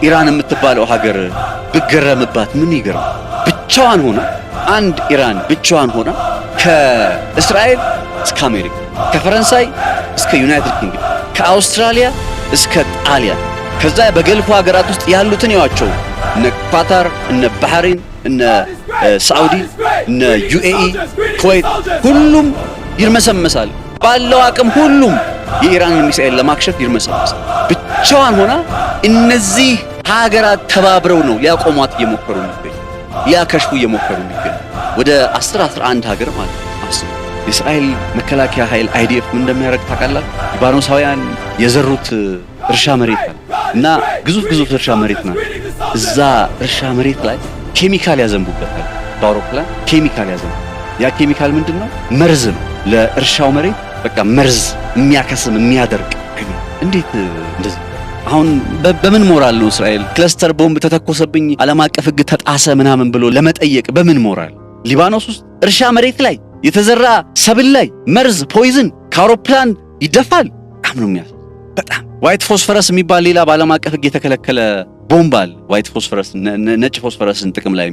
ኢራን የምትባለው ሀገር ብገረምባት ምን ይገርም? ብቻዋን ሆና፣ አንድ ኢራን ብቻዋን ሆና ከእስራኤል እስከ አሜሪካ፣ ከፈረንሳይ እስከ ዩናይትድ ኪንግደም፣ ከአውስትራሊያ እስከ ጣሊያን፣ ከዛ በገልፉ ሀገራት ውስጥ ያሉትን ያዋቸው እነ ኳታር፣ እነ ባህሬን፣ እነ ሳዑዲ፣ እነ ዩኤኢ፣ ኩዌት፣ ሁሉም ይርመሰመሳል። ባለው አቅም ሁሉም የኢራንን ሚሳኤል ለማክሸፍ ይርመሰመሳል። ብቻዋን ሆና እነዚህ ሀገራት ተባብረው ነው ሊያቆሟት እየሞከሩ የሚገኙ፣ ሊያከሽፉ እየሞከሩ የሚገኙ። ወደ 10 11 ሀገር ማለት ነው። አስቡ። የእስራኤል መከላከያ ኃይል IDF ምን እንደሚያደርግ ታውቃላችሁ? ሊባኖሳውያን የዘሩት እርሻ መሬት አለ እና ግዙፍ ግዙፍ እርሻ መሬት ናት። እዛ እርሻ መሬት ላይ ኬሚካል ያዘንቡበታል። በአውሮፕላን ኬሚካል ያዘንቡ። ያ ኬሚካል ምንድን ነው? መርዝ ነው። ለእርሻው መሬት በቃ መርዝ የሚያከስም፣ የሚያደርቅ። እንዴት እንደዚህ አሁን በምን ሞራል ነው እስራኤል cluster bomb ተተኮሰብኝ፣ ዓለም አቀፍ ሕግ ተጣሰ ምናምን ብሎ ለመጠየቅ በምን ሞራል? ሊባኖስ ውስጥ እርሻ መሬት ላይ የተዘራ ሰብል ላይ መርዝ poison ከአውሮፕላን ይደፋል። በጣም ነው የሚያስ በጣም white phosphorus የሚባል ሌላ በዓለም አቀፍ ሕግ የተከለከለ ቦምብ አለ። White phosphorus፣ ነጭ ፎስፈረስን ጥቅም ላይ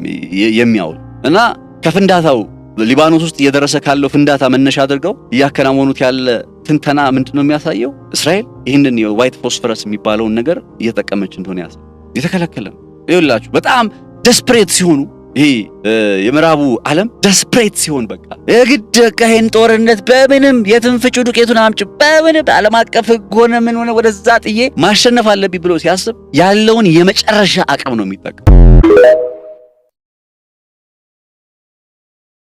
የሚያውል እና ከፍንዳታው ሊባኖስ ውስጥ እየደረሰ ካለው ፍንዳታ መነሻ አድርገው እያከናወኑት ያለ ትንተና ምንድን ነው የሚያሳየው? እስራኤል ይህንን የ white phosphorus የሚባለውን ነገር እየተጠቀመች እንደሆነ ያሳያል። የተከለከለ ነው። ይኸውላችሁ በጣም desperate ሲሆኑ፣ ይሄ የምዕራቡ ዓለም desperate ሲሆን፣ በቃ የግድ በቃ ይሄን ጦርነት በምንም የትም ፍጩ ዱቄቱን አምጪ፣ በምንም ዓለም አቀፍ ሕግ ሆነ ምን ሆነ ወደዛ ጥዬ ማሸነፍ አለብኝ ብሎ ሲያስብ ያለውን የመጨረሻ አቅም ነው የሚጠቀም።